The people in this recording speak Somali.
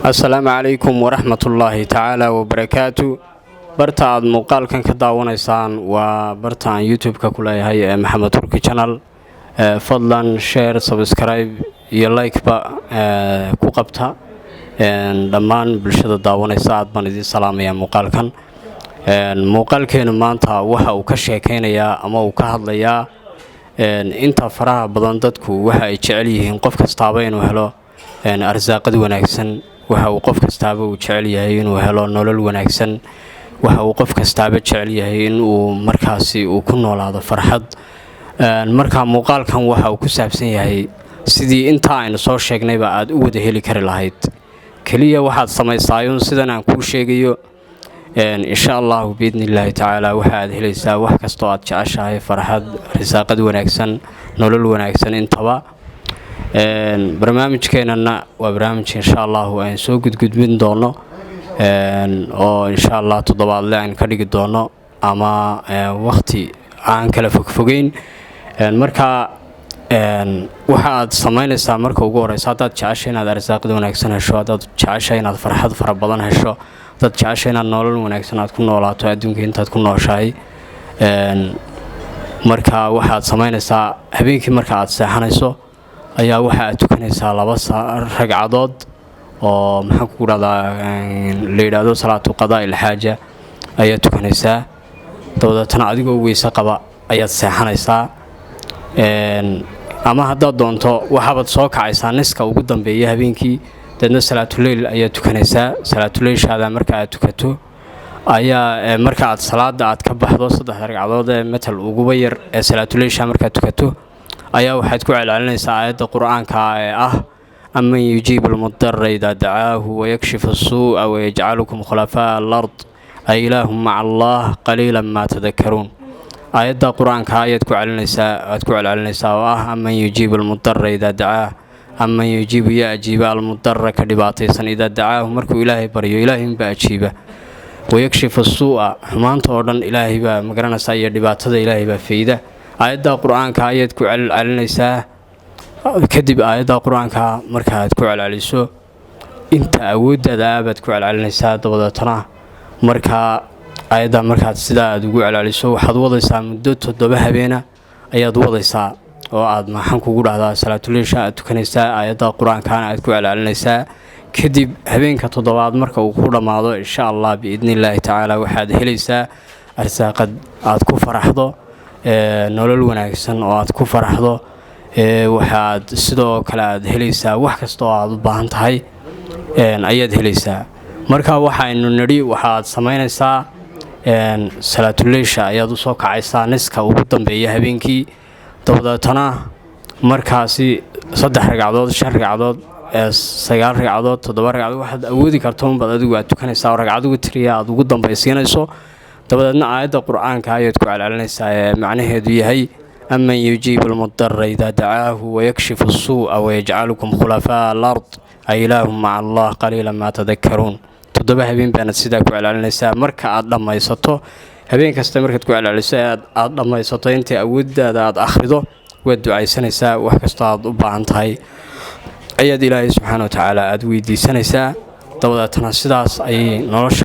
Assalaamu calaykum waraxmatullaahi tacaala wabarakaatu. Barta aad muuqaalkan ka daawanaysaan waa barta aan YouTube-ka ku leeyahay ee Maxamed Turki Channel. Fadlan share, subscribe iyo like-ba ku qabta. Dhammaan bulshada daawanaysa aad baan idiin salaamayaa. Muuqaalkan, muuqaalkeenu maanta waxa uu ka sheekaynayaa ama uu ka hadlayaa inta faraha badan dadku waxa ay jecel yihiin qof kastaaba inuu helo arsaaqad wanaagsan. Waxa uu qof kastaaba uu jecel yahay inuu helo nolol wanaagsan. Waxa uu qof kastaaba jecel yahay inuu markaasi uu ku noolaado farxad. Marka muuqaalkan waxa uu ku saabsan yahay sidii intaa aynu soo sheegnayba aad u wada heli kari lahayd. Keliya waxaad samaysaayuun sidan aan kuu sheegayo. Insha Allahu biidni illaahi tacaala waxa aad helaysaa wax kastoo aad jeceshahay: farxad, risaaqad wanaagsan, nolol wanaagsan intaba. Barnaamijkeenana waa barnaamij insha Allahu aynu soo gudgudbin doono oo insha Allah toddobaadle aynu ka dhigi doono ama wakhti aan kala fogfogeyn. Marka waxa aad samaynaysaa marka ugu horeysa, haddaad jeceshay inaad arsaaqad wanaagsan hesho, haddaad jeceshay inaad farxad fara badan hesho, haddaad jeceshay inaad nolol wanaagsan aad ku noolaato adduunka intaad ku nooshahay, marka waxaad samaynaysaa habeenkii marka aad seexanayso ayaa waxa aad tukanaysaa laba ragcadood oo, maxaan ku dhahdaa, la yidhaahdo salaatu qadaa ilxaaja ayaad tukanaysaa. Dabadeetana adigoo weyse qaba ayaad seexanaysaa, ama haddaad doonto waxaabaad soo kacaysaa niska ugu dambeeya habeenkii, deedna salaatuleyl ayaad tukanaysaa. Salaatuleyshaada marka aad tukato ayaa marka aad salaada aad ka baxdo, saddex ragcadood ee matal uguba yar ee salaatuleysha markaad tukato ayaa waxaad ku celcelinaysaa aayadda Qur-aanka ee ah: "Aman yujiibu almudara idaa dacaahu wayakshifu asuu'a wayajcalukum khulafaa'a alard, a ilaahum maca Allah, qaliilan maa tadakaruun." Aayadda Qur-aanka ayaad ku celinaysaa, aad ku celcelinaysaa oo ah: "Aman yujiibu almudara idaa dacaah." "Aman yujiibu", yaa ajiiba, "almudara", ka dhibaataysan, "idaa dacaahu", markuu Ilaahay baryo, Ilaahay unbaa ajiiba, "wayakshifu asuu'a", xumaanta oo dhan Ilaahay baa magaranaysaa iyo dhibaatada Ilaahay baa fayda. Aayadda Qur-aanka ayaad ku celcelinaysaa. Kadib aayadda Qur-aanka markaaad ku celceliso, inta awooddaada aabaad ku celcelinaysaa. Dabadeetana markaa aayadda markaad sidaa aad ugu celceliso, waxaad wadaysaa muddo 7 habeena ayaad wadaysaa oo aad, maxaan kugu dhahdaa, salaatuleysha aad tukanaysaa, aayadda Qur-aankana aad ku celcelinaysaa. Kadib habeenka toddobaad marka uu ku dhammaado, insha Allah biidni illaahi tacaala waxaad helaysaa arsaaqad aad ku faraxdo, nolol wanaagsan oo aad ku faraxdo. Waxaad sidoo kale aad helaysaa wax kasta oo aad u baahan tahay ayaad helaysaa. Marka waxaynu nidhi waxaad samaynaysaa salaatuleysha ayaad usoo kacaysaa niska ugu dambeeya habeenkii. Dabadeetana markaasi saddex ragcadood, shan ragcadood, sagaal ragcadood, toddoba ragcadood, waxaad awoodi karto unbaad adigu aad tukanaysaa oo ragcad ugu tiriya aad ugu dambaysiinayso. Dabadeedna aayadda Qur-aanka ayaad ku celcelinaysaa ee macnaheedu yahay: "Aman yujiibu almudara idaa dacaahu wayakshifu asuu'a wayajcalukum khulafaa'a alard, a ilaahum maca Allah, qaliilan maa tadakaruun." 7 habeen baanad sidaa ku celcelinaysaa. Marka aad dhammaysato, habeen kasta markaad ku celceliso ee aad dhammaysato, intay awooddaada aad akhrido, waad ducaysanaysaa. Wax kastoo aad u baahan tahay ayaad Ilaahay subxaana wa tacaala aada weydiisanaysaa. Dabadeetana sidaas ayay nolosha